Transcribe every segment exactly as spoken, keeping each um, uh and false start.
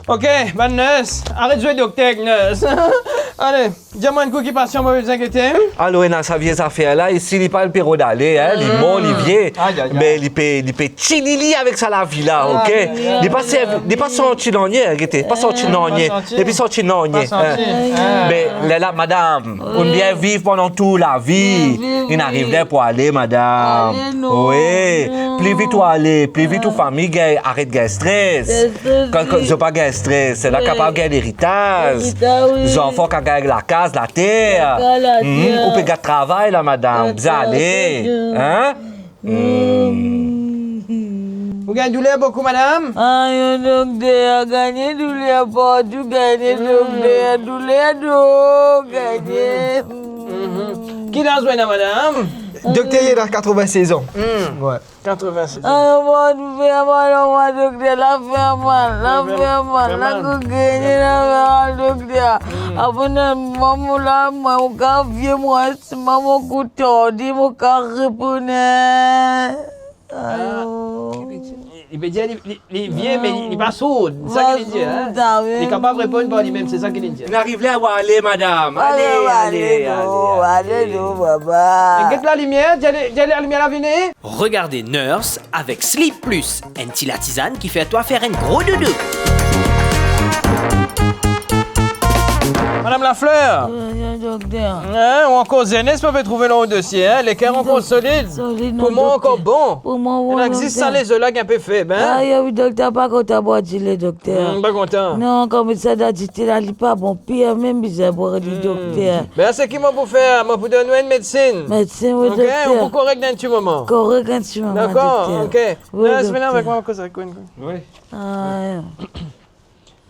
Ok, bann ners, aret zwe dokter ek ners. Ale, dir mwa enn kou ki pasian pa bizin inkiete. Alo, ena sa vie zafer la, isi li pa, li pe rod ale, hein, li mor, li vie. Ay, ay, ay. Me li pe, li pe tini li avek sa lavi la, ok? Ay, ay, ay. Li pa servi, li pa santi nanye, gete, pa santi nanye. Pa santi. Li pa santi nanye, hein. Pa santi. Ah. Me lerla, madam, ou'nn bien viv pandan tou lavi. Bien viv, wi. Inn ariv ler pou ale, madam. Ale, non, non. Wi. Pli vit ou ale, pli vit ou fami gagn, aret gagn stres. Stres, stres, wi. Kan, kan zot pa gagn stres, wi, zot kapav gagn leritaz. Leritaz, wi. Zanfan kapav gagn lakaz, later. Lakaz, later. Hmm, ou pe gagn travay la, madam. Dakor, bien sir. Bizin ale. Hein? Hmm. Ou gagn douler boukou, madam? Ayo, dokter, gagn douler partou, gagn, hmm, dokter, douler do, gagn. Mhm. Ki laz ou ena, madam? Dokter, li ena katrovin-sez an. Hmm. Wi. Katrovin-sez an. Ayo, mo fer mal, mo dokter, la fer mal, la fer mal, la fer mal. Fer mal. Gagn, la fer mal, dokter. Hmm. Apre, mo, mo la, mo, mo ka vie, mo, si mo, mo kout tardi, mo ka reponn. Ah, ayo. Li, li pe dir li, li, li vie, me li, li pa sourd. Sa ki li dir, hein? Pa sourd, ah wi. Li kapav reponn par limem, se sa ki li dir. Inn ariv ler pou ale, madam. Ale, ale, ale, ale, ale, ale, non, ale, non, baba. E get lalimier, dir li, dir li lalimier la vini. Regardez Nurse avec Sleep Plus, enn ti latizann ki fer twa fer enn gro doudou. Madam Lafleur. Wi, wi, dokter. Hein, ou ankor zenn, mo pe trouve lor ou dosie, hein? Leker ankor solid. Solid, non, dokter. Poumon ankor bon. Poumon bon, dokter. Ena zis sa lezo la ki inpe feb, hein? Ayo, wi, dokter, pa kontan bwar dile, dokter. Hmm, pa kontan. Non, kouma sa, dadite la, li pa bon. Pir mem bizin bwar li, dokter. Hmm. Be, seki mo pou fer, mo pou donn ou enn medsin. Medsin, wi, dokter. Ok, ou pou korek dan enn ti moman. Korek enn ti moman, dokter. Dakor, ok. Wi, dokter. Vinn avek mwa, koz avek mwa. Wi. Ah.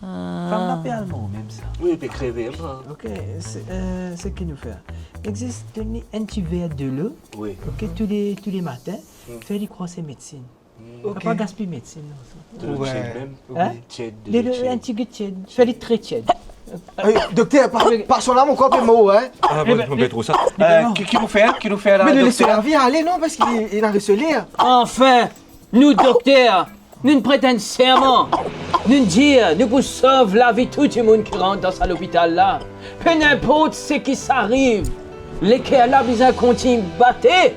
Ah. Fam la pe al mor mem sa. Wi, li pe kreve, hein. Ok, se, euh, seki nou fer. Existe enn ti ver delo. Wi. Ok, tou le, tou le matin, hmm, fer li krwar se medsin. Hmm. Ok. Pa gaspiy medsin, non, sa. Delo tied mem. Hein? Tied, delo tied. Delo, enn tigit tied. Fer li tre tied. Ey, dokter, pa, pa sa la, mo kor pe mor, hein. Ah, bon, ebe, mo pe trouv sa. Ebe, euh, non. Ki, ki nou fer, ki nou fer la, dokter? Me nou les lavi ale, non, parski li, li ena resoler. Anfin, nou dokter, nou pret enn serman. Nou dir, nou pou sov lavi tou dimoun ki rant dan sa lopital la. Pe ninport seki sa ariv, leker la bizin kontign bate.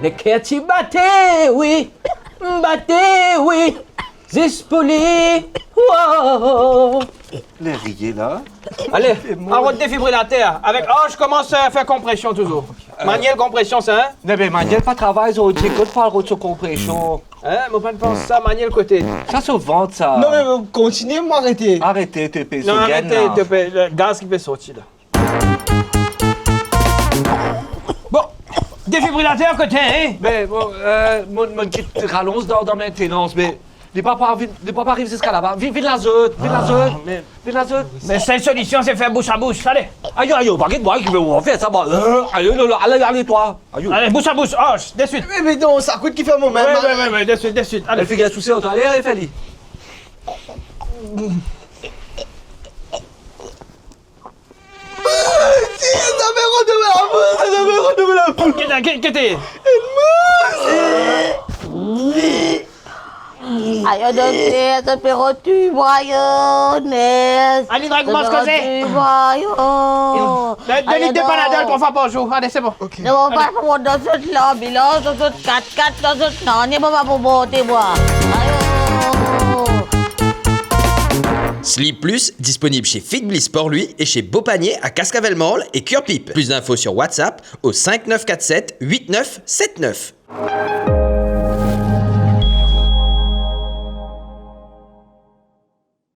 Leker ti bate, wi. Bate, wi. Zis pou li. Wow. Le riye la. Ale, arod defibrilater. Avek Ange, koumans, euh, fer konpresion touzour. Euh. Maniel konpresion sa, hein? Non, me Maniel pa travay zordi, kot fal rod so konpresion? Hein, mo pa'nn pans sa, Maniel kote? Sa so vant, sa. Non, me, me, kontinie, mo arete. Arete, to pe, so grenn la. Non, arete, to pe, le gaz ki pe sorti la. Bon, defibrilater kote, hein? Be, bon, euh, mo, mo kit ralonz dan, dan maintenance, me li pa, pa vinn, li pa, pa ariv ziska laba. Vinn, vinn la zot, vinn la zot. Ah, me Vinn la zot. Me sel solision, se fer bous a bous. Ale. Ayo, ayo, pa get mwa ki pe fer sa, mwa. Euh, ayo, non, non, ale, ale, twa. Ayo. Ale, bous a bous, Ange, deswit. Me, me non, sa kout ki fer mo mem, hein. Wi, wi, wi, deswit, deswit. Ale. Figir souse, ale, ale, fer li. Sa pe retom labous, sa pe retom labous. Kete, kete, kete. Ayo, dokter, sa pe rod touy mwa, ayo, ners. Aline, koumans koze. Sa pe rod touy mwa, ayo. Donn, donn li de Panadol trwa fwa par zour. Ale, se bon. Ok. Non, mo pa pou mont dan zot lanbilans, dan zot kat-kat, dan zot nanye, mo pa pou monte mwa. Ayo. Sleep Plus, disponible chez Fig Bliss Port-Louis et chez Beau Panier à Cascavelle Mall et Curepipe. Plus d'infos sur WhatsApp au cinq neuf quatre sept huit neuf sept neuf.